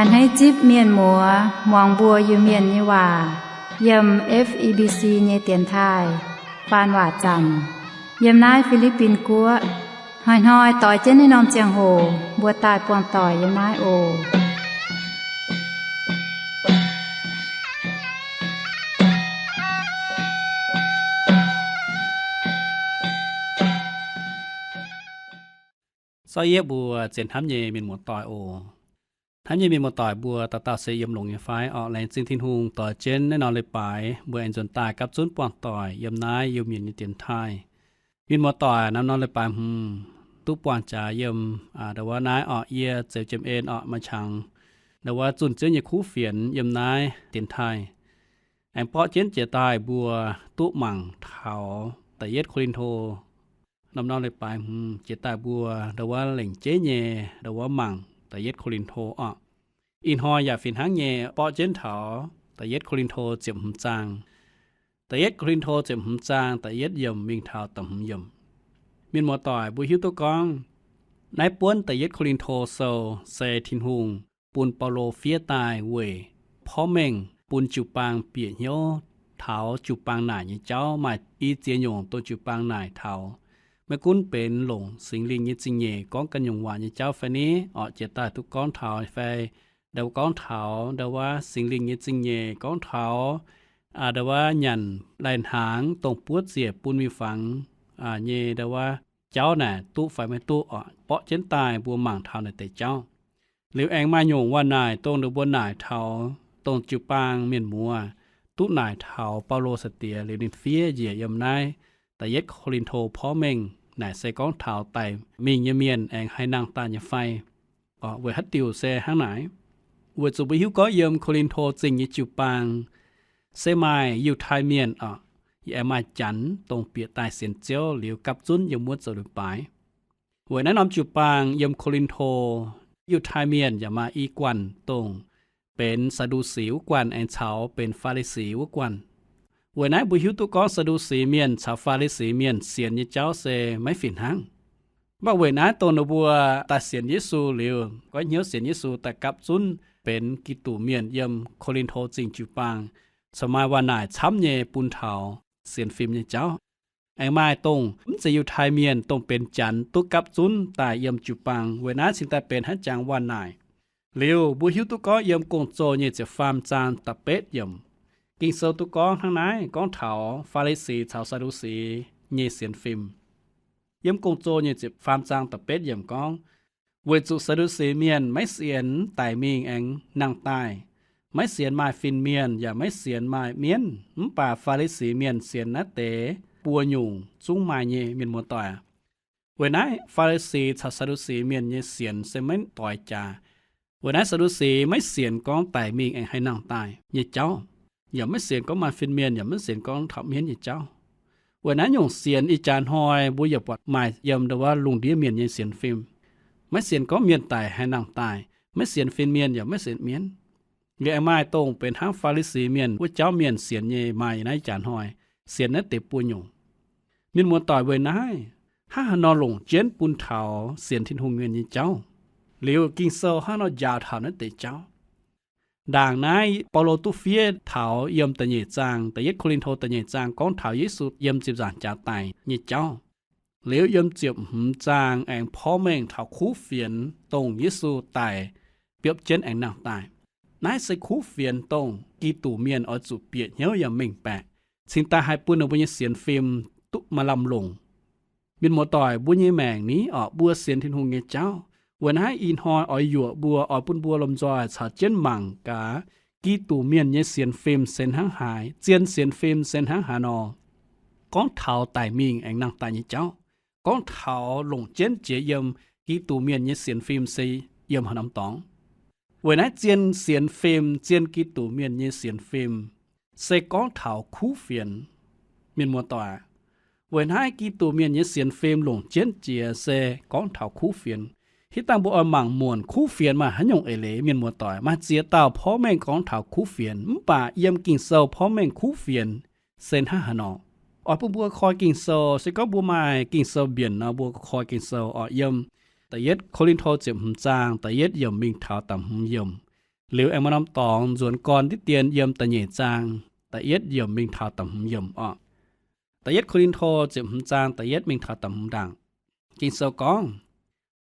Hneiv zipv mienh muoz muangx mbuo Iu-Mienh nyei waac yiem F E B C nyei dienx taaih faan waac zanc yiem naaiv Fi^li^bin Guoqv. Hnoi-hnoi doix jienv naaiv norm ziangh hoc mbuo daaih buangh doic yiem naaiv oc. Sortv yieqv mbuo zien hnamv nyei mienh muoz-doic oc. Hnamv nyei mienh muoz-doic mbuo dauh dauh se yiem longx nyei fai orqc? Laengz zingh Tin-Hungh doix jienv naaiv norm leiz-baaix mbuo aengx nzuonx daaih gapv zunv buangh doic yiem naaiv Iu-Mienh nyei dienx taaih. Mienh muoz-doic, naaiv norm leiz-baaix hmz duqv buangh jaax yiem ndo wuov naaiv orqc, yie Zeux Jiem En orqc, maaih qangx ndo wuov zunh Ziouv nyei kuv fienx yiem naaiv dienx taaih. Aengx borqv jienv jiex daaih mbuo duqv mangc taux da'yietv Ko^lin^to. Norm-norm leiz-baaix hmz jiex daaih mbuo ndo wuov lengc jeiv nyei ndo wuov mangc da'yietv Ko^lin^to orqc. Ih hnoi yaac fih hnangv nyei borqv jienv taux da'yietv Ko^lin^to ziepc hmz zaang. Da'yietv Ko^lin^to ziepc hmz zaang da'yietv yiemc mingh taux da'hmz yiemc. Mienh muoz-doic, mbuo hiuv duqv gorngv naaiv buonv da'yietv Ko^lin^to sou se Tin-Hungh bun Baulo fiev daaih weic porv mengh bun jiu-baang bieqc hnyouv taux jiu-baang naaic nyei jauv. Maaih i ziex nyungc dongh jiu-baang naaic taux, maiv gunv benx longc Singx Lingh nyei zingh nyeic gorngv ganh nyungc waac nyei jauv fai ni orqc, jiex daaih duqv gorngv taux fai ndo wuov gorngv taux ndo wuov Singx Lingh nyei zingh nyeic gorngv taux ndo wuov nyanc lai-hnaangx dongh buov ziec bun miuc-fangx nyei ndo wuov jauv naaic duqv fai maiv duqv orqc, borqv jienv daaih mbuo mangc taux naaic deix jauv. Liuz aengx maaih nyungc waac naaic dongh ninh mbuo naaic taux dongh jiu-baang mienh muoz duqv naaic taux Baulo sai-diex liuz ninh fiev njiec yiem naaiv da'yietv Ko^lin^to porv mengh naaic se gorngv taux daic mingh nyei mienh aengx haih nangh daaih nyei fai. Weic haaix diuc se hnangv naaic? Weic zuqc mbuo hiuv gorngv yiem Ko^lin^to Zingh nyei jiu-baang se maaih Yiutai Mienh orqc, yaac maaih Janx dongh bieqc daaih sienx Ziouv liuz gapv zunv yiem wuov zoux leiz-baaix. Weic naaiv norm jiu-baang yiem Ko^lin^to, Yiutai Mienh yaac maaih i guanh dongh benx Saa^ndu^si wuov guanh aengx caux benx Faa^li^si wuov guanh. Weic naaiv mbuo hiuv duqv gorngv Saa^ndu^si Mienh caux Faa^li^si Mienh sienx nyei jauv se maiv fih hnangv. Mv baac weic naaiv dongh ninh mbuo daaih sienx Yesu liuz, goiv hnyouv sienx Yesu daaih gapv zunv benx Giduc Mienh yiem Ko^lin^to Zingh jiu-baang, corc maaih waac naaic camv nyei bun taux sienx fim nyei jauv. Aengx maaih dongh mv zeiz Yiutai Mienh dongh benx Janx duqv gapv zunv daaih yiem jiu-baang. Weic naaiv cingx daaih benx haaix jangx waac naaic. Liuz mbuo hiuv duqv gorngv yiem Gong-Zoh nyei ziepc faam zaang da'betv yiemc, Ging-Sou duqv gorngv hnangv naaiv gorngv taux Faa^li^si caux Saa^ndu^si nyei sienx fim. Yiem Gong-Zoh nyei ziepc faam zaang da'betv yiemc gorngv, weic zuqc Saa^ndu^si Mienh maiv sienx daic mingh aengx nangh daaih, maiv sienx maaih fin-mienh yaac maiv sienx maaih mienv. Mv baac Faa^li^si Mienh sienx naaiv deix buo nyungc zungv maaih nyei, mienh muoz-doic. Weic naaiv Faa^li^si caux Saa^ndu^si Mienh nyei sienx se maiv doix jaax. Weic naaiv Saa^ndu^si maiv sienx gorngv daic mingh aengx haih nangh daaih nyei jauv, yaac maiv sienx gorngv maaih fin-mienh, yaac maiv sienx gorngv taux mienv nyei jauv. Weic naaiv nyungc sienx ih jaax hnoi mbuo yaac buatc maaih yiem ndo wuov lungh ndiev mienh nyei sienx fim. Maiv sienx gorngv mienh daic haih nangh daaih, maiv sienx fin-mienh yaac maiv sienx mienv. Liuz aengx maaih dongh benx hnangv Faa^li^si Mienh wuov jauv mienh sienx nyei maaih naaiv jaax hnoi, sienx naaiv deix buo nyungc. Mienh muoz-doic, weic naaiv hnangv haaix nor longc jienv bun taux sienx Tin-Hungh mienh nyei jauv? Liuz Ging-Sou hnangv haaix nor njaaux taux naaiv deix jauv? Ndaangc naaiv Baulo duqv fiev taux yiem da'nyeic zaang, da'yietv Ko^lin^to da'nyeic zaang gorngv taux Yesu yiem ziepc nzaangc jaax daic nyei jauv. Liuz yiem ziepc hmz zaang aengx porv mengh taux kuv fienx dongh Yesu daic, biopv jienv aengx nangh daaih. Naaiv se kuv fienx dongh Giduc Mienh oix zuqc bieqc hnyouv yaac mengh baeqc, cingx daaih haih bun ninh mbuo nyei sienx fim duqv maaih lamh longc. Mienh muoz-doic, mbuo nyei maengc ni orqc, mbuo sienx Tin-Hungh nyei jauv. Weic naaiv ih hnoi oix yuoqc mbuo, oix bun mbuo lomh nzoih caux jienv mangc gaax Giduc Mienh nyei sienx fim se hnangv haaix, zien sienx fim se hnangv haaix nor. Gorngv taux daic mingh aengx nangh daaih nyei jauv, gorngv taux longc jienv jiex yiem Giduc Mienh nyei sienx fim se yiem haaix norm dorngx. Weic naaiv zien sienx fim, zien Giduc Mienh nyei sienx fim se gorngv taux kuv fienx, mienh muoz-doic. Weic naaiv Giduc Mienh nyei sienx fim longc jienv jiex se gorngv taux kuv fienx. Hitv dangh mbuo oix mangc muonc kuv fienx maaih haaix nyungc eix leiz, mienh muoz-doic. Maaih ziex dauh porv mengh gorngv taux kuv fienx, mv baac yiem Ging-Sou porv mengh kuv fienx se hnangv haaix nor. Oix bun mbuo koi Ging-Sou, se gorngv mbuo maaih Ging-Sou mbienc nor, mbuo koi Ging-Sou oix yiem da'yietv Ko^lin^to ziepc hmz zaang da'yietv yiemc mingh taux da'hmz yiemc. Liuz aengx maaih norm dorngx nzuonx gorn diqv dien yiem da'nyeic zaang da'yietv yiemc mingh taux da'hmz yiemc orqc. Da'yietv Ko^lin^to ziepc hmz zaang da'yietv mingh taux da'hmz ndaangc. Ging-Sou gorngv,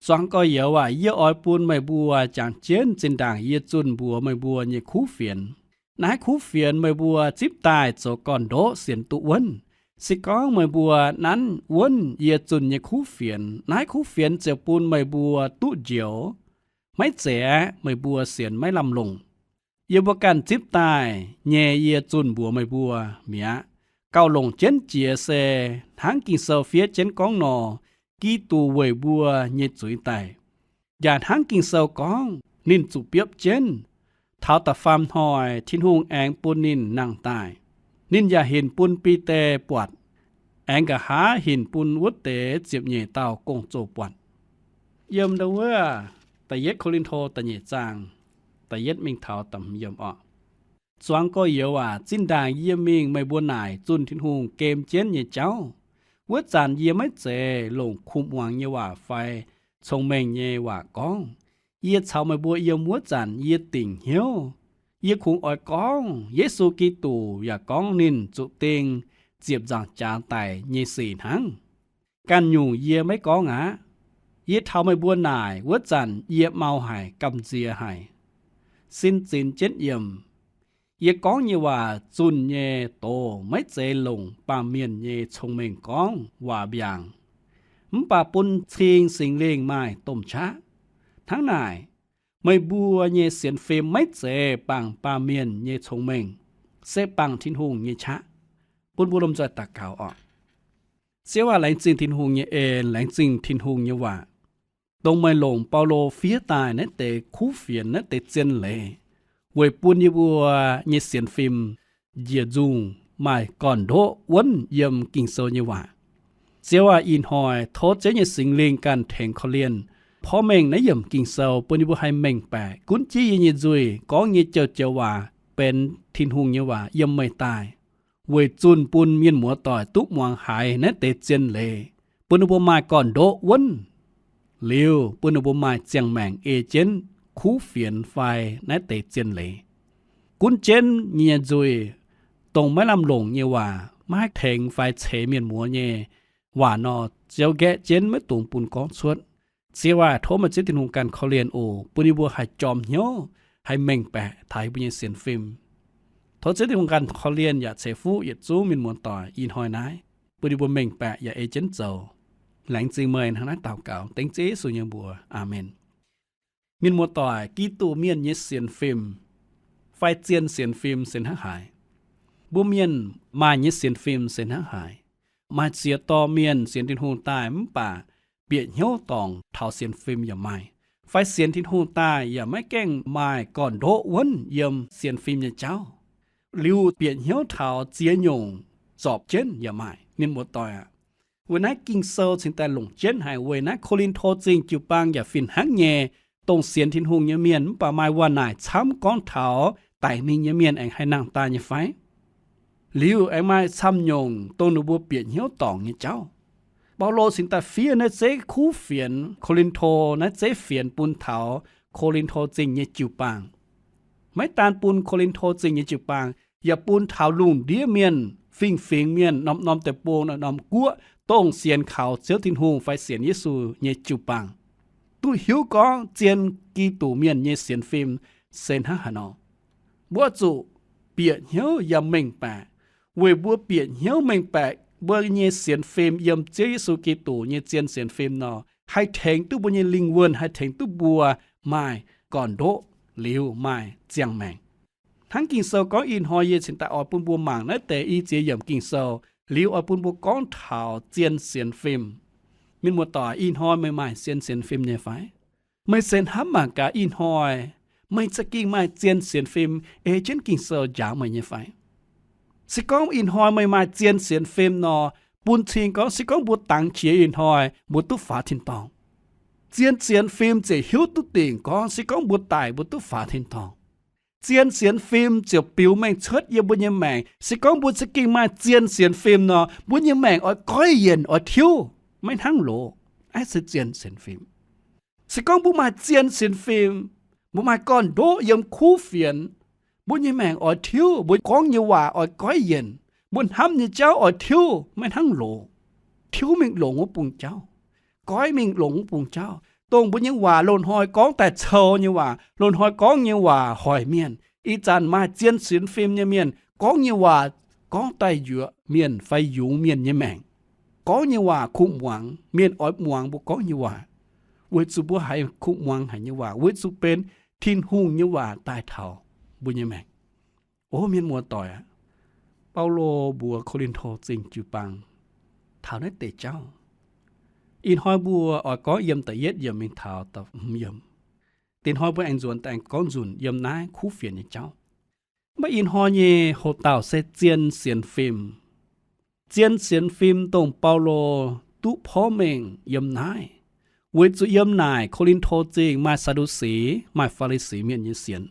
Zuangx gorx-youz aac, yie oix bun meih mbuo jangx jienv zinh ndaangc yie zunh mbuox meih mbuo nyei kuv fienx. Naaiv kuv fienx meih mbuo zipv daaih zoux gorn-ndoqv sienx duqv wuonv. Se gorngv meih mbuo nanv wuonv yie zunh nyei kuv fienx, naaiv kuv fienx ziouc bun meih mbuo duqv njoux. Maiv zeiz aeqv, meih mbuo sienx maiv lamh longc. Yie mbuo ganh zipv daaih nyei yie zunh mbuox meih mbuo mi'aqv. Gauh longc jienv jiex se hnangv Ging-Sou fiev jienv gorngv nor, Giduc weic mbuo nyei zuiz daic. Yaac hnangv Ging-Sou gorngv, ninh zuqc biopv jienv. Taux da'faam hnoi Tin-Hungh aengx bun ninh nangh daaih. Ninh yaac hinc bun Bide buatc, aengx nqa'haav hinc bun wuov deix ziepc nyeic dauh gong-zoh buatc. Yiem ndau wuov Da'yietv Ko^lin^to da'nyeic zaang da'yietv mingh taux da'hmz yiemc orqc. Zuangx gorx-youz aac, zinh ndaangc yie mingh meih mbuo naaic zunh Tin-Hungh gem jienv nyei jauv, wuov zanc yie maiv zeiz longc kuv muangx nyei waac fai cong-mengh nyei waac gorngv. Yie caux meih mbuo yiem wuov zanc yie dingc hnyouv. Yie kungx oix gorngv Yesu Giduc yaac gorngv ninh zuqc ding ziepc nzaangc jaax daic nyei sic hnangv. Ganh nyungc yie maiv gorngv aqv. Yie taux meih mbuo naaic wuov zanc yie mau haic, gamh nziex haic. Sin zinx jienv yiemc. Yie gorngv nyei waac zunh nyei doz maiv zeiz longc baamh mienh nyei cong-mengh gorngv waac mbiaangc, mv baac bun cing Singx Lingh maaih domh qaqv. Hnangv naaic, meih mbuo nyei sienx fim maiv zeiz bangc baamh mienh nyei cong-mengh, se bangc Tin-Hungh nyei qaqv. Bun mbuo lomh nzoih daux gaux orqc. Ziouv aac, laengz zingh Tin-Hungh nyei en, laengz zingh Tin-Hungh nyei waac, dongh meih longc Baulo fiev daaih naaiv deix kuv fienx, naaiv deix zien leiz, weic bun yie mbuo nyei sienx fim njiec nzungh maaih gorn-ndoqv wuonv yiem Ging-Sou nyei waac. Ziouv aac, ih hnoi tov Ziouv nyei Singx Lingh ganh tengx korv-lienh porv mengh naaiv yiemc Ging-Sou bun yie mbuo haih mengh baeqc gunv jienv yie nyei nzuih gorngv nyei joux-joux waac benx Tin-Hungh nyei waac yiem meih daaih, weic zunh bun mienh muoz-doic duqv muangx haiz naaiv deix zien leiz, bun ninh mbuo maaih gorn-ndoqv wuonv, liuz bun ninh mbuo maaih ziangh maengc ei jienv kuv fienx fai naaiv deix zien leiz. Gunv jienv nyei nzuih, dongh maiv lamh longc nyei waac, maiv haih tengx fai ceix mienh muoz nyei waac nor, Ziouv nqaeqv jienv maiv dungx bun gorngv cuotv. Ziouv aac, tov meih Ziouv Tin-Hungh ganh korv-lienh oc, bun yie mbuo haih jorm hnyouv, haih mengh baeqc taux yie mbuo nyei sienx fim. Tov Ziouv Tin-Hungh ganh korv-lienh yaac ceix fuqv yietc zungv mienh muoz-doic ih hnoi naaiv, bun yie mbuo mengh baeqc yaac ei jienv zoux. Laengz zingh meih hnangv naaiv daux gaux dengv Ziouv Yesu nyei mbuox. Aamen. Mienh muoz-doic, Giduc mienh nyei sienx fim fai zien sienx fim se hnangv haaix? Mbuo mienh maaih nyei sienx fim se hnangv haaix? Maaih ziex dorh mienh sienx Tin-Hungh daaih mv baac bieqc hnyouv dorngc taux sienx fim yaac maaih, fai sienx Tin-Hungh daaih yaac maiv gaengh maaih gorn-ndoqv wuonv yiem sienx fim nyei jauv, liuz bieqc hnyouv taux ziex nyungc zorpc jienv yaac maaih. Mienh muoz-doic aac, weic naaiv Ging-Sou cingx daaih longc jienv haic. Weic naaiv Ko^lin^to Zingh jiu-baang yaac fih hnangv nyei, dongh sienx Tin-Hungh nyei mienh mv baac maaih waac-naaic camv gorngv taux daic mingh nyei mienh aengx haih nangh daaih nyei fai? Liuz aengx maaih camv nyungc dongh ninh mbuo bieqc hnyouv dorngc nyei jauv. Baulo cingx daaih fiev naaiv zeiv kuv fienx, Ko^lin^to naaiv zeiv fienx bun taux Ko^lin^to Zingh nyei jiu-baang. Maiv daan bun Ko^lin^to Zingh nyei jiu-baang, yaac bun taux lungh ndiev mienh fingx-fingx mienh, norm-norm deic-bung, norm-norm guoqv, dongh sienx kaux Ziouv Tin-Hungh fai sienx Yesu nyei jiu-baang, duqv hiuv gorngv zien Giduc mienh nyei sienx fim se hnangv haaix nor. Mbuo zuqc bieqc hnyouv yaac mengh baeqc. Weic mbuo bieqc hnyouv mengh baeqc mbuo nyei sienx fim yiem Ziouv Yesu Giduc nyei zien sienx fim nor, haih tengx duqv mbuo nyei lingh wuonh, haih tengx duqv mbuo maaih gorn-ndoqv liuz maaih ziangh maengc. Hnangv Ging-Sou gorngv, ih hnoi yie cingx daaih oix bun mbuo mangc naaiv deix i ziex yiemc Ging-Sou, liuz oix bun mbuo gorngv taux zien sienx fim. Mienh muoz-doic, ih hnoi meih maaih zien sienx fim nyei fai? Meih se hnamv mangc gaax, ih hnoi meih za'gengh maaih zien sienx fim ei jienv Ging-Sou njaaux meih nyei fai? Se gorngv ih hnoi meih maaih zien sienx fim nor, bun cing gorngv se gorngv mbuo dangx qiex ih hnoi mbuo duqv faaux tin-dorngh. Zien sienx fim ziouc hiuv duqv dingc gorngv se gorngv mbuo daic mbuo duqv faaux tin-dorngh. Zien sienx fim ziouc biux mengh cuotv yiem mbuo nyei maengc. Se gorngv mbuo za'gengh maaih zien sienx fim nor, mbuo nyei maengc oix goiv yienc oix tiuv, maiv hnangv loz. Naaiv se zien sienx fim. Se gorngv mbuo maaih zien sienx fim, Mbuo maaih gorn-ndoqv yiem kuv fienx. Mbuo nyei maengc oix tiuv, mbuo gorngv nyei waac oix goiv yienc, mbuo hnamv nyei jauv oix tiuv, maiv hnangv loz. Tiuv mingh longc wuov bung jauv. Goiv mingh longc wuov bung jauv, dongh mbuo nyei waac loz-hnoi gorngv daaih cou nyei waac, loz-hnoi gorngv nyei waac hoic mienh. Ih zanc maaih zien sienx fim nyei mienh gorngv nyei waac gorngv daaih yuoqc mienh fai yungz mienh nyei maengc. Gorngv nyei waac kuv muangx, mienh oix muangx mbuo gorngv nyei waac, weic zuqc mbuo haiz kuv muangx haic nyei waac, weic zuqc benx Tin-Hungh nyei waac daaih taux mbuo nyei maengc. O mienh muoz-doic aac, Baulo mbuox Ko^lin^to Zingh jiu-baang taux naaiv deix jauv. Ih hnoi mbuo oix gorngv yiem da'yietv yiemc mingh taux da'hmz yiemc. Dinh hnoi mbuo aengx nzuonx daaih aengx gorngv nzunc yiem naaiv kuv fienx nyei jauv. Mv baac ih hnoi nyei houx-daauh se zien sienx fim. Zien sienx fim dongh Baulo duqv porv mengh yiem naaiv, weic zuqc yiem naaic Ko^lin^to Zingh maaih Saa^ndu^si, maaih Faa^li^si mienh nyei sienx.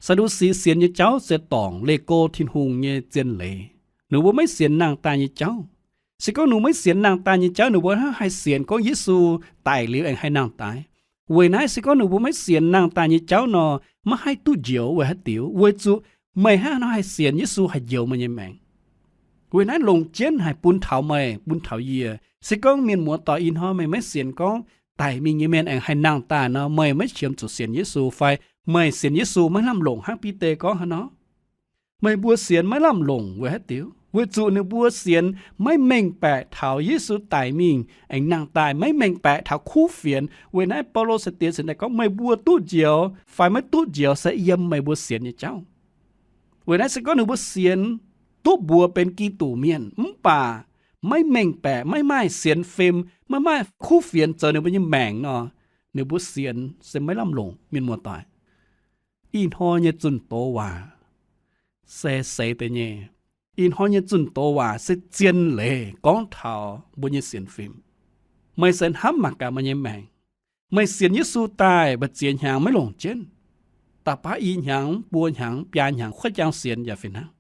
Saa^ndu^si sienx nyei jauv se dorngc leih go Tin-Hungh nyei zien leiz. Ninh mbuo maiv sienx nangh daaih nyei jauv. Se gorngv ninh mbuo maiv sienx nangh daaih nyei jauv, ninh mbuo hnangv haih sienx gorngv Yesu daic liuz aengx haih nangh daaih? Weic naaiv se gorngv ninh mbuo maiv sienx nangh daaih nyei jauv nor, maiv haih duqv njoux. Weic haaix diuc? Weic zuqc meih hnangv haaix nor haih sienx Yesu haih njoux meih nyei maengc? Weic naaiv longc jienv haic bun taux meih, bun taux yie. Se gorngv mienh muoz-doic ih hnoi meih maiv sienx gorngv daic mingh nyei mienh aengx haih nangh daaih nor, meih maiv qiemx zuqc sienx Yesu fai meih sienx Yesu maiv lamh longc hnangv Bide gorngv haaix nor. Meih mbuo sienx maiv lamh longc weic haaix diuc? Weic zuqc ninh mbuo sienx maiv mengh baeqc taux Yesu daic mingh aengx nangh daaih, maiv mengh baeqc taux kuv fienx. Weic naaiv Baulo sai-diex cingx daaih gorngv meih mbuo duqv njoux fai maiv duqv njoux se yiem meih mbuo sienx nyei jauv. Weic naaiv se gorngv ninh mbuo sienx duqv mbuox benx Giduc mienh mv baac maiv mengh baeqc, maiv maaih sienx fim, maiv maaih kuv fienx zoux ninh mbuo nyei maengc nor, ninh mbuo sienx se maiv lamh longc, mienh muoz-doic. Ih hnoi nyei zunh doz waac se seix deix nyei. Ih hnoi nyei zunh doz waac se zien leiz gorngv taux mbuo nyei sienx fim. Meih se hnamv mangc gaax meih nyei maengc. Meih sienx Yesu daaih mbu'ziex hnyangx maiv longc jienv, da'baav i hnyangx, buo hnyangx, biaa hnyangx, kuotv jangx sienx yaac fih hnangv.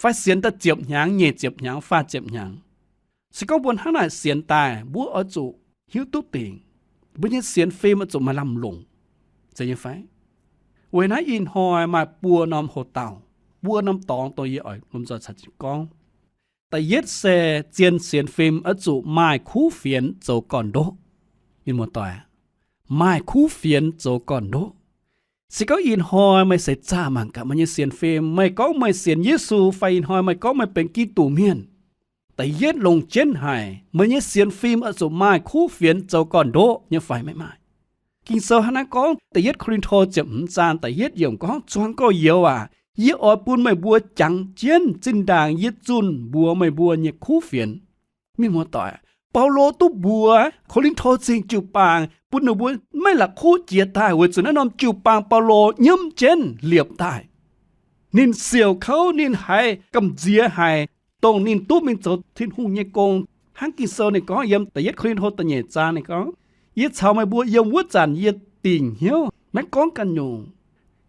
Fai sienx daaih ziepc hnyangx, nyic ziepc hnyangx, faah ziepc hnyangx. Se gorngv mbuo hnangv naaic sienx daaih, mbuo oix zuqc hiuv duqv dingc, mbuo nyei sienx fim oix zuqc maaih lamh longc, zeiz nyei fai? Weic naaiv ih hnoi maaih buo norm houx-daauh, buo norm dorngx dongh yie oix lomh nzoih caux jienv gorngv. Da'yietv se zien sienx fim oix zuqc maaih kuv fienx zoux gorn-ndoqv. Mienh muoz-doic, maaih kuv fienx zoux gorn-ndoqv. Se gorngv ih hnoi meih seix zaah mangc gaax meih nyei sienx fim, meih gorngv meih sienx Yesu fai ih hnoi meih gorngv meih benx Giduc mienh, da'yietv longc jienv haic, meih nyei sienx fim oix zuqc maaih kuv fienx zoux gorn-ndoqv nyei fai maiv maaih? Ging-Sou hnangv naaiv gorngv, da'yietv Ko^lin^to ziepc hmz zaang da'yietv yiemc gorngv, Zuangx gorx-youz aac, yie oix bun meih mbuo jangx jienv zinh ndaangc yie zunh mbuox meih mbuo nyei kuv fienx. Mienh muoz-doic, Baulo duqv mbuox Ko^lin^to Zingh jiu-baang bun ninh mbuo maiv la'kuqv jiex daaih weic zuqc naaiv norm jiu-baang Baulo nyiemv jienv liepc daaih. Ninh siouc kouv, ninh haiz gamh nziex haic, dongh ninh duqv mingh zoux Tin-Hungh nyei gong. Hnangv Ging-Sou ninh gorngv yiem da'yietv Ko^lin^to da'nyeic zaang ninh gorngv, Yie caux meih mbuo yiem wuov zanc yie dingc hnyouv maiv gorngv ganh nyungc.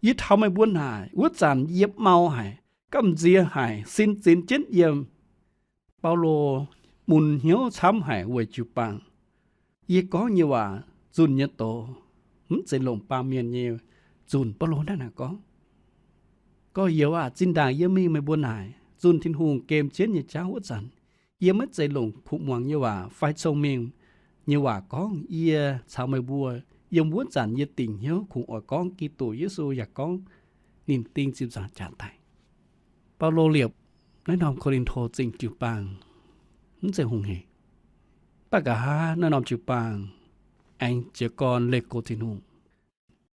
Yie taux meih mbuo naaic wuov zanc yie mau haic, gamh nziex haic, sin zinx jienv yiem. Baulo mun hnyouv camv haic weic jiu-baang. Yie gorngv nyei waac, zunh nyei doz, mv zeiz longc baamh mienh nyei zunc. Baulo hnangv naaic gorngv, Gorx-youz aac, zinh ndaangc yie mingh meih mbuo naaic zunh Tin-Hungh gem jienv nyei jauv wuov zanc, yie maiv zeiz longc kuv muangx nyei waac fai cong-mengh nyei waac gorngv. Yie caux meih mbuo yiem wuov zanc yie dingc hnyouv kungx oix gorngv Giduc Yesu yaac gorngv ninh ding ziepc nzaangc jaax daic. Baulo liepc naaiv norm Ko^lin^to Zingh jiu-baang mv zeiz hungh hec. Mv baac nqa'haav naaiv norm jiu-baang aengx jiez gorn leih go Tin-Hungh.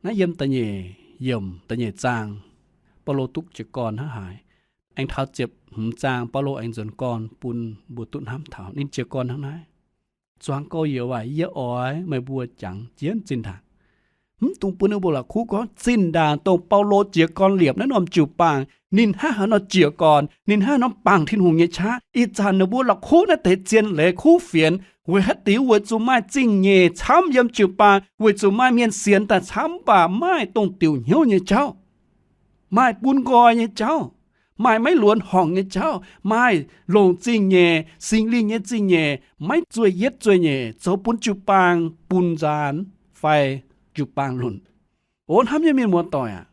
Naaiv yiem da'nyeic yiemc da'nyeic zaang, Baulo duqv jiez gorn hnangv haaix. Aengx taux ziepc hmz zaang, Baulo aengx nzuonx gorn bun mbuo duqv hnamv taux ninh jiez gorn hnangv naaiv, Zuangx gorx-youz aac, yie oix meih mbuo jangx jienv zinh ndaangc. Mv dungx bun ninh mbuo la'kuqv gorngv zinh ndaangc dongh Baulo jiez gorn liepc naaiv norm jiu-baang, ninh hnangv haaix nor jiez gorn, ninh hnangv haaix nor bangc Tin-Hungh nyei qaqv. Ih zanc ninh mbuo la'kuqv naaiv deix zien leiz kuv fienx weic haaix diuc? Weic zuqc maaih zingh nyeic camv yiem jiu-baang, weic zuqc maaih mienh sienx daaih camv, mv baac maaih dongh diuc hnyouv nyei jauv, maaih bun nqoi nyei jauv, maaih maiv luonx horngc nyei jauv, maaih longc zingh nyeic, Singx Lingh nyei zingh nyeic, maiv zueih yietv zueih nyeic, zoux bun jiu-baang bun nzaanx fai jiu-baang lunc. O hnamv nyei mienh muoz-doic aac,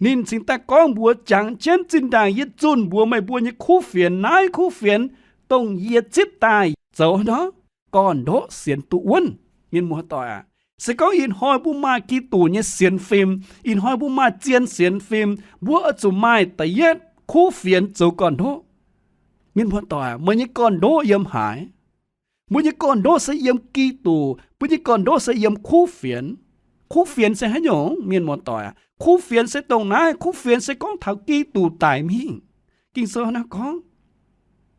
ninh cingx daaih gorngv mbuox jangx jienv zinh ndaangc yie zunh mbuox meih mbuo nyei kuv fienx. Naaiv kuv fienx dongh yie zipv daaih zoux nor, gorn-ndoqv sienx duqv wuonv. Mienh muoz-doic aac, se gorngv ih hnoi mbuo maaih Giduc nyei sienx fim, ih hnoi mbuo maaih zien sienx fim, mbuo oix zuqc maaih da'yietv kuv fienx zoux gorn-ndoqv. Mienh muoz-doic aac, meih nyei gorn-ndoqv yiem haaix? Mbuo nyei gorn-ndoqv se yiem Giduc. Mbuo nyei gorn-ndoqv se yiem kuv fienx. Kuv fienx se haaix nyungc? Mienh muoz-doic aac, kuv fienx se dongh naaiv. Kuv fienx se gorngv taux Giduc daic mingh. Ging-Sou naaiv gorngv,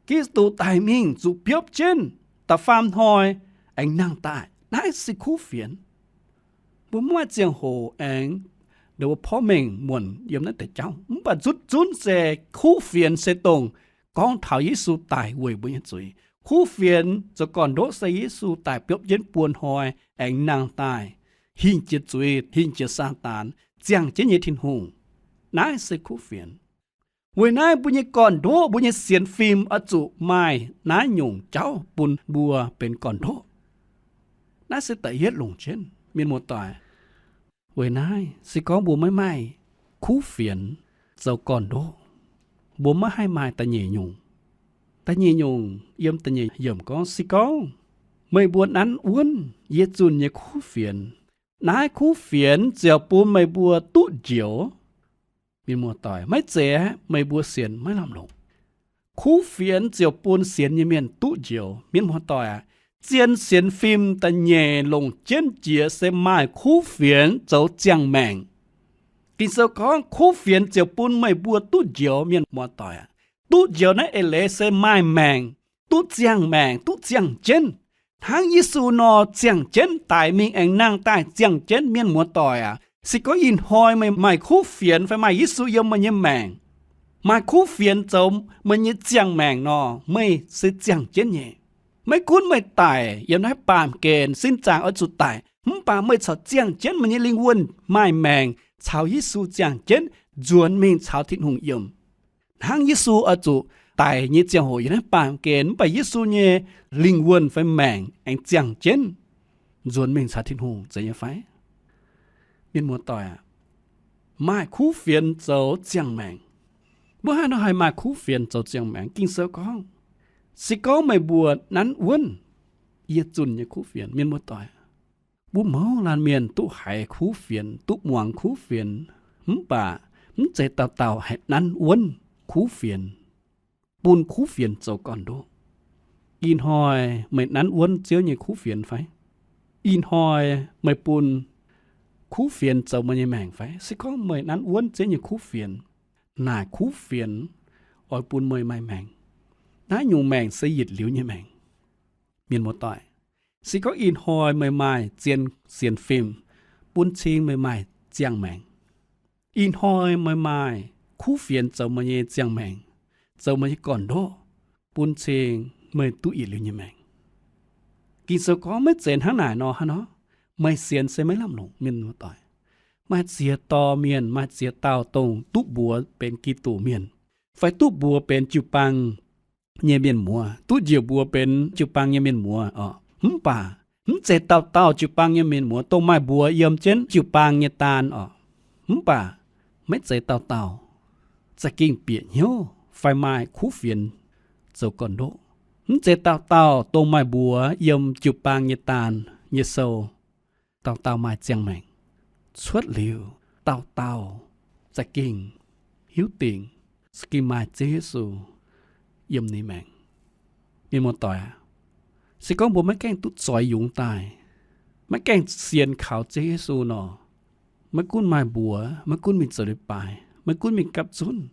Giduc daic mingh zuqc biopv jienv da'faam hnoi aengx nangh daaih. Naaiv se kuv fienx. Mbuo maiv maaih ziangh hoc aengx, ndo wuov porv mengh muonc yiem naaiv deix jauv. Mv baac nzutv zunv se kuv fienx se dongh gorngv taux Yesu daic weic mbuo nyei zuiz. Kuv fienx zoux gorn-ndoqv se Yesu daic biopv jienv buo hnoi aengx nangh daaih, hingh jiex zuiz, hingh jiex Saadaan, ziangh jienv nyei Tin-Hungh. Naaiv se kuv fienx. Weic naaiv mbuo nyei gorn-ndoqv, mbuo nyei sienx fim oix zuqc maaih naaiv nyungc jauv bun mbuo benx gorn-ndoqv. Naaiv se da'yietv longc jienv, mienh muoz-doic. Weic naaiv se gorngv mbuo maiv maaih kuv fienx zoux gorn-ndoqv, mbuo maiv haih maaih da'nyeic nyungc. Da'nyeic nyungc yiem da'nyeic yiemc gorngv, se gorngv meih mbuo nanv wuonv yie zunh nyei kuv fienx, naaiv kuv fienx ziouc bun meih mbuo duqv njoux. Mienh muoz-doic, maiv zeiz aeqv, meih mbuo sienx maiv lamh longc. Kuv fienx ziouc bun sienx nyei mienh duqv njoux. Mienh muoz-doic aac, zien sienx fim da'nyeic longc jienv jiex se maaih kuv fienx zoux ziangh maengc. Ging-Sou gorngv kuv fienx ziouc bun meih mbuo duqv njoux. Mienh muoz-doic aac, duqv njoux naaiv eix leiz se maaih maengc, duqv ziangh maengc, duqv ziangh jienv. Hnangv Yesu nor ziangh jienv, daic mingh aengx nangh daaih ziangh jienv. Mienh muoz-doic aac, se gorngv ih hnoi meih maaih kuv fienx fai maaih Yesu yiem meih nyei maengc, maaih kuv fienx zoux meih nyei ziangh maengc nor, meih se ziangh jienv nyei. Maiv gunv meih daic yiem naaiv baamh gen, sin zaangc oix zuqc daic, mv baac meih corc ziangh jienv, meih nyei lingh wuonh maaih maengc caux Yesu ziangh jienv, nzuonx mingh caux Tin-Hungh yiem. Hnangv Yesu oix zuqc daic nyei ziangh hoc yiem naaiv baamh gen, mv baac Yesu nyei lingh wuonh fai maengc aengx ziangh jienv nzuonx mingh caux Tin-Hungh, zeiz nyei fai? Mienh muoz-doic aac, maaih kuv fienx zoux ziangh maengc. Mbuo haaix nor haih maaih kuv fienx zoux ziangh maengc? Ging-Sou gorngv, se gorngv meih mbuo nanv wuonv yie zunh nyei kuv fienx. Mienh muoz-doic, mbuo mouz laanh mienh duqv haiz kuv fienx, duqv muangx kuv fienx, mv baac mv zeiz dauh dauh haih nanv wuonv kuv fienx, bun kuv fienx zoux gorn-ndoqv. Ih hnoi meih nanv wuonv Ziouv nyei kuv fienx fai? Ih hnoi meih bun kuv fienx zoux meih nyei maengc fai? Se gorngv meih nanv wuonv Ziouv nyei kuv fienx, naaic kuv fienx oix bun meih maaih maengc. Naaiv nyungc maengc se yietc liuz nyei maengc. Mienh muoz-doic, se gorngv ih hnoi meih maaih zien sienx fim, bun cing meih maaih ziangh maengc. Ih hnoi meih maaih kuv fienx zoux meih nyei ziangh maengc, zoux meih nyei gorn-ndoqv, bun cing meih duqv yietc liuz nyei maengc. Ging-Sou gorngv maiv zeiz hnangv naaic nor hnangv nor, meih sienx se maiv lamh longc. Mienh muoz-doic, maaih ziex dorh mienh, maaih ziex dauh dongh duqv mbuox benx Giduc mienh, fai duqv mbuox benx jiu-baang nyei mienh muoz, duqv njiec mbuox benx jiu-baang nyei mienh muoz oc. Mv baac mv zeiz dauh dauh jiu-baang nyei mienh muoz dongh maaih mbuox yiem jienv jiu-baang nyei daan oc. Mv baac maiv zeiz dauh dauh za'gengh bieqc hnyouv fai maaih kuv fienx zoux gorn-ndoqv. Mv zeiz dauh dauh dongh maaih mbuox yiem jiu-baang nyei daan nyei sou, dauh dauh maaih ziangh maengc. Cuotv liuz, dauh dauh za'gengh hiuv dingc, za'gengh maaih Ziouv Yesu yiem ninh maengc. Mienh muoz-doic aac, se gorngv mbuo maiv gaengh duqv zoix yungz daaih, maiv gaengh sienx kaux Ziouv Yesu nor, maiv gunv maaih mbuox, maiv gunv mingh zoux leiz-baaix, maiv gunv mingh gapv zunv,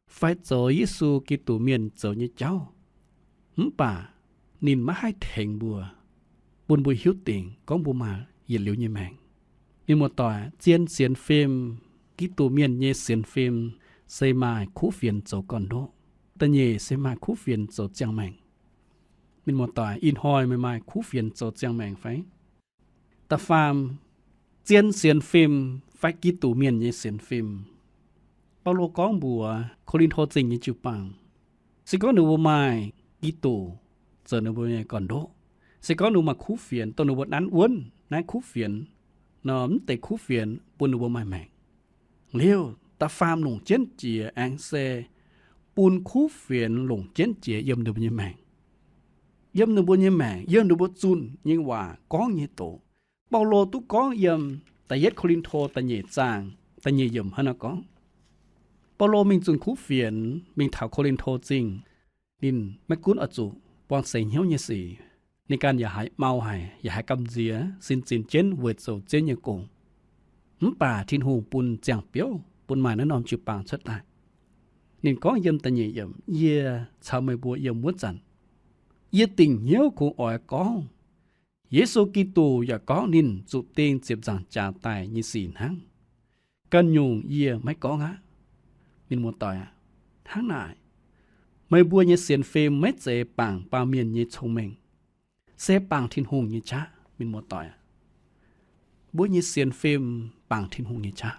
fai zoux Yesu Giduc mienh zoux nyei jauv, mv baac ninh maiv haih tengx mbuo, bun mbuo hiuv dingc gorngv mbuo maaih yietc liuz nyei maengc. Mienh muoz-doic, zien sienx fim, Giduc mienh nyei sienx fim, se maaih kuv fienx zoux gorn-ndoqv. Da'nyeic se maaih kuv fienx zoux ziangh maengc. Mienh muoz-doic, ih hnoi meih maaih kuv fienx zoux ziangh maengc fai? Da'faam, zien sienx fim fai Giduc mienh nyei sienx fim. Baulo gorngv mbuox Ko^lin^to Zingh nyei jiu-baang, se gorngv ninh mbuo maaih Giduc zoux ninh mbuo nyei gorn-ndoqv, se gorngv ninh mbuo maaih kuv fienx dongh ninh mbuo nanv wuonv naaiv kuv fienx, nor mv deix kuv fienx bun ninh mbuo maaih maengc. Liuz da'faam longc jienv jiex aengx se bun kuv fienx longc jienv jiex yiem ninh mbuo nyei maengc. Yiem ninh mbuo nyei maengc, yiem ninh mbuo zunh nyei waac gorngv nyei doz. Baulo duqv gorngv yiem da'yietv Ko^lin^to da'nyeic zaang da'nyeic yiemc hnangv naaiv gorngv, Baulo mingh zunh kuv fienx mingh taux Ko^lin^to Zingh. Ninh maiv gunv oix zuqc buangh seix hnyouv nyei sic, ninh ganh yaac haiz mau haic, yaac haiz gamh nziex, sin zinh jienv weic zoux Ziouv nyei gong. Mv baac Tin-Hungh bun ziangh biouv bun maaih naaiv norm jiu-baang cuotv daaih. Ninh gorngv yiem da'nyeic yiemc, Yie caux meih mbuo yiem wuov zanc, yie dingc hnyouv kungx oix gorngv Yesu Giduc yaac gorngv ninh zuqc ding ziepc nzaangc jaax daic nyei sic hnangv. Ganh nyungc yie maiv gorngv aqv. Mienh muoz-doic aac, hnangv naaic, meih mbuo nyei sienx fim maiv zeiz bangc baamh mienh nyei cong-mengh, se bangc Tin-Hungh nyei qaqv. Mienh muoz-doic aac, mbuo nyei sienx fim bangc Tin-Hungh nyei qaqv,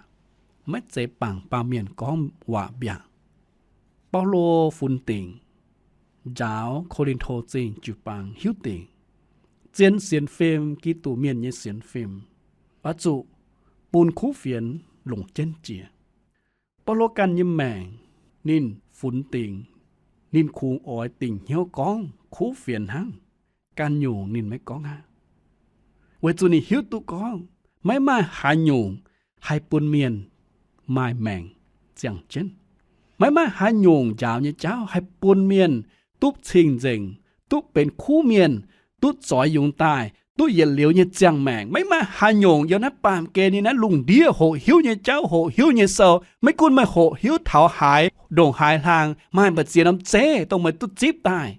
maiv zeiz bangc baamh mienh gorngv waac mbiaangc. Baulo funx dingc njaaux Ko^lin^to Zingh jiu-baang hiuv dingc, zien sienx fim, Giduc mienh nyei sienx fim, oix zuqc bun kuv fienx longc jienv jiex. Baulo ganh nyei maengc, ninh funx dingc, ninh kungx oix dingc hnyouv gorngv kuv fienx hnangv. Ganh nyungc ninh maiv gorngv aqv, weic zuqc ninh hiuv duqv gorngv maiv maaih haaix nyungc haih bun mienh maaih maengc ziangh jienv. Maiv maaih haaix nyungc njaaux nyei jauv haih bun mienh duqv cing-nzengc, duqv benx kuv mienh, duqv zoix yungz daaih, duqv yietc liuz nyei ziangh maengc. Maiv maaih haaix nyungc yiem naaiv baamh gen nyei naaiv lungh ndiev hoqc hiuv nyei jauv, hoqc hiuv nyei sou, maiv gunv meih hoqc hiuv taux haaix ndongc haaix hlang, maaih mbu'ziex norm zeiv dongh meih duqv zipv daaih,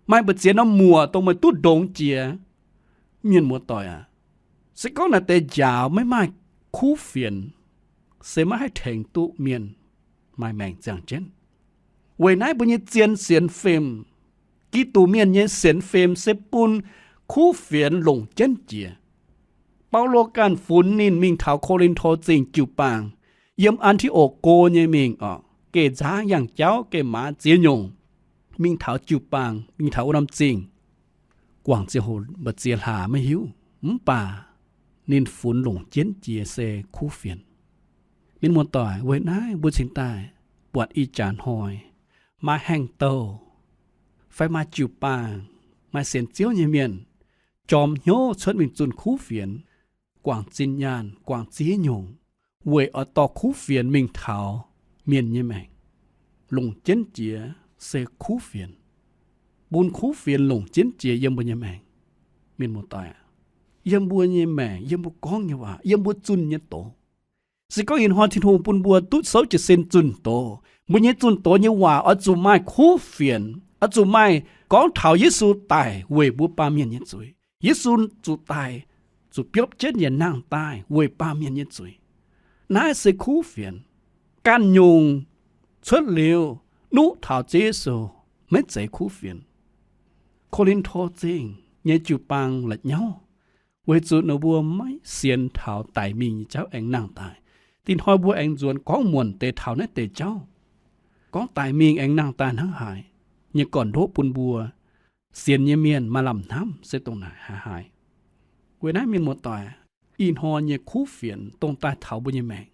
maaih mbu'ziex norm muoc dongh meih duqv ndongx jiex. Mienh muoz-doic aac, se gorngv naaiv deix njaaux maiv maaih kuv fienx, se maiv haih tengx duqv mienh maaih maengc ziangh jienv. Weic naaiv mbuo nyei zien sienx fim, Giduc mienh nyei sienx fim se bun kuv fienx longc jienv jiex. Baulo ganh funx ninh mingh taux Ko^lin^to Zingh jiu-baang, yiem An^ti^okc Go nyei mingh oc, geh nzangv yangh jauv, geh maaz ziex nyungc, mingh taux jiu-baang, mingh taux wuov norm zingh, guangc ziangh hoc mbu'ziex hlaax maiv hiuv, mv baac ninh funx longc jienv jiex se kuv fienx. Mienh muoz-doic, weic naaiv mbuo cingx daaih buatc ih jaax hnoi maaih haengh douh fai maaih jiu-baang, maaih sienx Ziouv nyei mienh jorm hnyouv cuotv mingh zunh kuv fienx, guangc zinh nyaanh, guangc ziex nyungc, weic oix dorh kuv fienx mingh taux mienh nyei maengc. Longc jienv jiex se kuv fienx, bun kuv fienx longc jienv jiex yiem mbuo nyei maengc. Mienh muoz-doic, yiem mbuo nyei maengc, yiem mbuo gorngv nyei waac, yiem mbuo zunh nyei doz, se gorngv ih hnoi Tin-Hungh bun mbuo duqv souv jiez sin zunh doz, mbuo nyei zunh doz nyei waac oix zuqc maaih kuv fienx, oix zuqc maaih gorngv taux Yesu daic weic mbuo baamh mienh nyei zuiz. Yesu zuqc daic, zuqc biopv jienv yaac nangh daaih weic baamh mienh nyei zuiz. Naaiv se kuv fienx. Ganh nyungc cuotv liuz nuqv taux Ziouv Yesu maiv zeiz kuv fienx. Ko^lin^to Zingh nyei jiu-baang la'nyauv weic zuqc ninh mbuo maiv sienx taux daic mingh nyei jauv aengx nangh daaih. Ih hnoi mbuo aengx nzuonx gorngv muonc deix taux naaiv deix jauv, gorngv daic mingh aengx nangh daaih hnangv haaix nyei gorn-ndoqv bun mbuo sienx nyei mienh maaih lamh hnamv se dongh naaic haaix haaix. Weic naaiv mienh muoz-doic, ih hnoi nyei kuv fienx dongh daaih taux mbuo nyei maengc,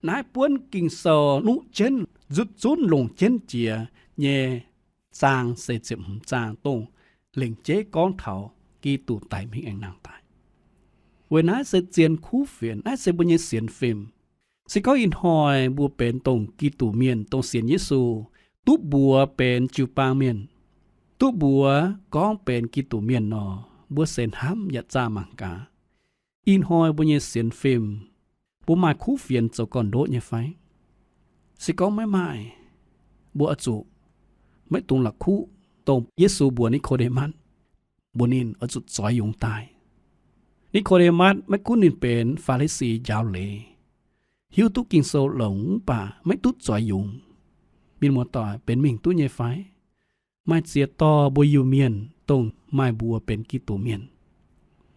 naaiv buonv Ging-Sou nuqv jienv nzutv zunv longc jienv jiex nyei zaang se ziepc hmz zaang dongh lengc jeiv gorngv taux Giduc daic mingh aengx nangh daaih. Weic naaiv se zien kuv fienx, naaiv se mbuo nyei sienx fim. Se gorngv ih hnoi mbuo benx dongh Giduc mienh, dongh sienx Yesu, duqv mbuox benx jiu-baang mienh, duqv mbuox gorngv benx Giduc mienh nor, mbuo se hnamv yaac zaah mangc gaax, ih hnoi mbuo nyei sienx fim, mbuo maaih kuv fienx zoux gorn-ndoqv nyei fai? Se gorngv maiv maaih, mbuo oix zuqc maiv dungx la'kuqv dongh Yesu mbuox Ni^ko^nde^matv, mbuox ninh oix zuqc zoix yungz daaih. Ni^ko^nde^matv maiv gunv ninh benx Faa^li^si njaaux leiz, hiuv duqv Ging-Sou longx mv baac maiv duqv zoix yungz. Mienh muoz-doic, benx mingh duqv nyei fai? Maaih ziex dorh mbuo Iu-Mienh dongh maaih mbuox benx Giduc mienh,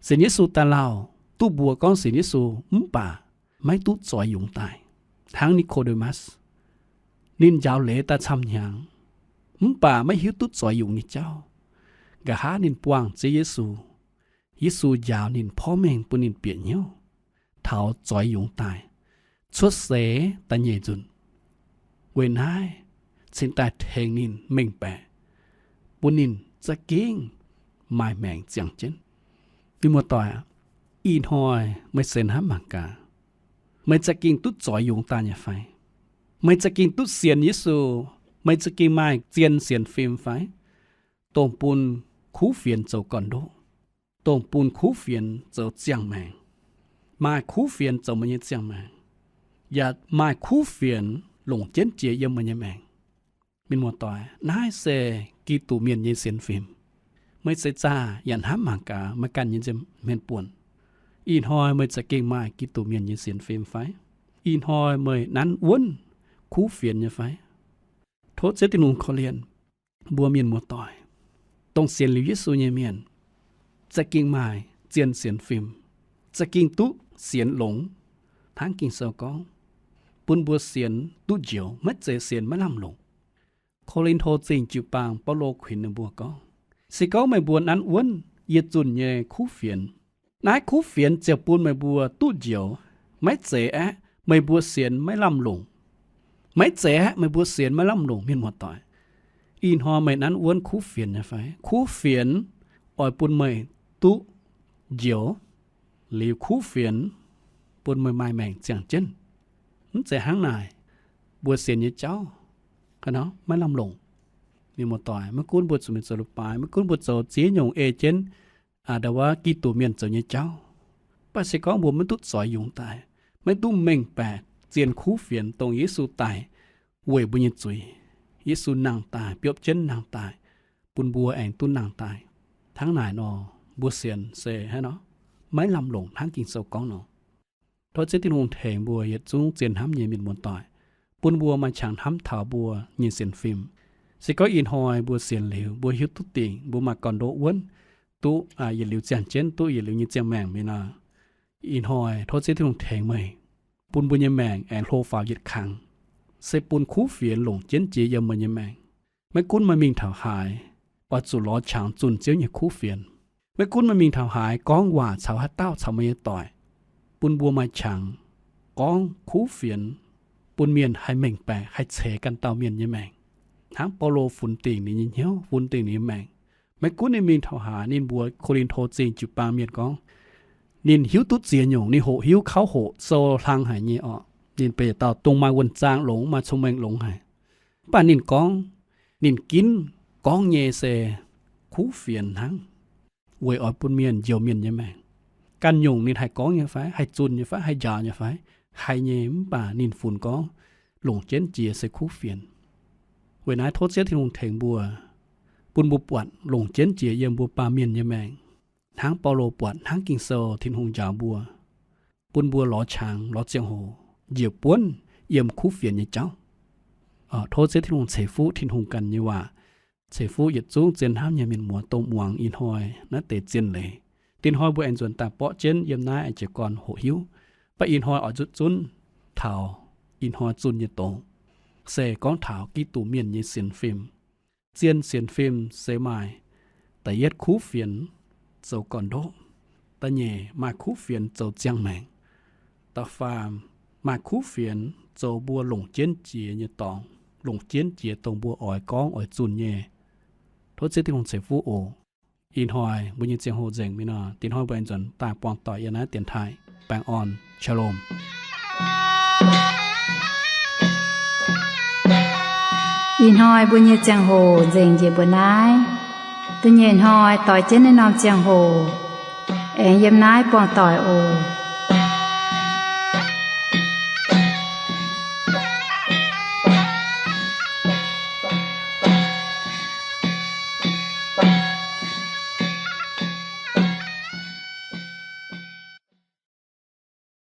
sienx Yesu daaih lauh, duqv mbuox gorngv sienx Yesu mv baac maiv duqv zoix yungz daaih, hnangv Ni^ko^nde^matv. Ninh njaaux leiz daaih camv hnyangx, mv baac maiv hiuv duqv zoix yungz nyei jauv. Nqa'haav ninh buangh Ziouv Yesu, Yesu njaaux ninh, porv mengh bun ninh bieqc hnyouv. taux zoix yungz daaih, cuotv seix da'nyeic nzunc. Weic naaiv cingx daaih tengx ninh mengh baeqc, bun ninh za'gengh maaih maengc ziangh jienv. Mienh muoz-doic aac, ih hnoi meih se hnamv mangc gaax, meih za'gengh duqv zoix yungz daaih nyei fai? Meih za'gengh duqv sienx Yesu, meih za'gengh maaih zien sienx fim fai, dongh bun kuv fienx zoux gorn-ndoqv, dongh bun kuv fienx zoux ziangh maengc, maaih kuv fienx zoux meih nyei ziangh maengc, yaac maaih kuv fienx longc jienv jiex yiem meih nyei maengc? Mienh muoz-doic, naaiv se Giduc Mienh nyei sienx fim. Meih seix zaah yaac hnamv mangc gaax meih ganh nyei nza'hmien buonc. Ih hnoi meih za'gengh maaih Giduc Mienh nyei sienx fim fai? Ih hnoi meih nanv wuonv kuv fienx nyei fai? Tov Ziouv Tin-Hungh korv-lienh mbuo mienh muoz-doic, dongh sienx liuz Yesu nyei mienh, za'gengh maaih zien sienx fim, za'gengh duqv sienx longx, hnangv Ging-Sou gorngv, bun mbuo sienx duqv njoux, maiv zeiz sienx maiv lamh longc. Ko^lin^to Zingh jiu-baang Baulo kuinx ninh mbuo gorngv, se gorngv meih mbuo nanv wuonv yietc zunh nyei kuv fienx, naaiv kuv fienx ziouc bun meih mbuo duqv njoux. Maiv zeiz aeqv, meih mbuo sienx maiv lamh longc. Maiv zeiz aeqv, meih mbuo sienx maiv lamh longc. Mienh muoz-doic, ih hnoi meih nanv wuonv kuv fienx nyei fai? Kuv fienx oix bun meih duqv njoux, liuz kuv fienx bun meih maaih maengc ziangh jienv. Mv zeiz hnangv naaic, mbuo sienx nyei jauv maiv lamh longc. Mienh muoz-doic, maiv gunv mbuo zuqc mingh zoux leiz-baaix, maiv gunv mbuo zoux ziex nyungc ei jienv ndo wuov Giduc Mienh zoux nyei jauv, mv baac se gorngv mbuo maiv duqv zoix yungz daaih, maiv duqv mengh baeqc zien kuv fienx dongh Yesu daic weic mbuo nyei zuiz. Yesu nangh daaih, biopv jienv nangh daaih, bun mbuo aengx duqv nangh daaih. Hnangv naaic nor, mbuo sienx se hnangv nor maiv lamh longc hnangv Ging-Sou gorngv nor. Tov Ziouv Tin-Hungh tengx mbuo yietc zungv zien hnamv nyei mienh muoz-doic, bun mbuo maaih qangx hnamv taux mbuo nyei sienx fim. Se gorngv ih hnoi mbuo sienx liuz, mbuo hiuv duqv dingc, mbuo maaih gorn-ndoqv wuonv, duqv yietc liuz ziangh jienv, duqv yietc liuz nyei ziangh maengc mi'aqv, ih hnoi tov Ziouv Tin-Hungh tengx meih, bun mbuo nyei maengc aengx hlo faaux yietc kangx, se bun kuv fienx longc jienv jiex yiem meih nyei maengc. Maiv gunv meih mingh taux haaix, oix zuqc lorz qangx zunh Ziouv nyei kuv fienx. Maiv gunv meih mingh taux haaix, gorngv waac caux haaix dauh caux meih nyei doic, bun mbuo maaih qangx gorngv kuv fienx, bun mienh haih mengh baeqc, haih ceix ganh dauh mienh nyei maengc, hnangv Baulo funx dingc ninh nyei hnyouv, funx dingc ninh nyei maengc. Maiv gunv ninh mingh taux haaix, ninh mbuox Ko^lin^to Zingh jiu-baang mienh gorngv, ninh hiuv duqv ziex nyungc, ninh hoqc hiuv kauv hoqc sou hlang haic nyei orqc. Ninh benx dauh dongh maaih wuonh zaang longx, maaih cong-mengh longx haic. Mv baac ninh gorngv, ninh ginv gorngv nyei se kuv fienx hnangv, weic oix bun mienh njoux mienh nyei maengc. Ganh nyungc ninh haih gorngv nyei fai, haih zunh nyei fai, haih njaaux nyei fai? Haih nyei. Mv baac ninh funx gorngv longc jienv jiex se kuv fienx. Weic naaiv tov Ziouv Tin-Hungh tengx mbuo, bun mbuo buatc longc jienv jiex yiem mbuo baamh mienh nyei maengc, hnangv Baulo buatc, hnangv Ging-Sou Tin-Hungh njaaux mbuo, bun mbuo lorz qangx, lorz ziangh hoc njiec buonv yiem kuv fienx nyei jauv. Tov Ziouv Tin-Hungh ceix fuqv Tin-Hungh ganh nyei waac, ceix fuqv yietc zungv zien hnamv nyei mienh muoz dongh muangx ih hnoi naaiv deix zien leiz. Dinh hnoi mbuo aengx nzuonx daaih borqv jienv yiem naaiv aengx jiez gorn hoqc hiuv. Mv baac ih hnoi oix nzutv zunv taux ih hnoi zunh nyei doz, se gorngv taux Giduc Mienh nyei sienx fim. Zien sienx fim se maaih da'yietv kuv fienx zoux gorn-ndoqv, da'nyeic maaih kuv fienx zoux ziangh maengc, da'faam maaih kuv fienx zoux mbuo longc jienv jiex nyei dorngx, longc jienv jiex dongh mbuo oix gorngv oix zunh nyei. Tov Ziouv Tin-Hungh ceix fuqv oc. Ih hnoi mbuo nyei ziangh hoc nzengc mi'aqv. Dinh hnoi mbuo aengx nzuonx daaih buangh doic yiem naaiv dienx taaih. Baengh orn, Shalom. Ih hnoi mbuo nyei ziangh hoc nzengc njiec mbuo naaiv. Da'nyeic hnoi doix jienv naaiv norm ziangh hoc aengx yiem naaiv buangh doic oc.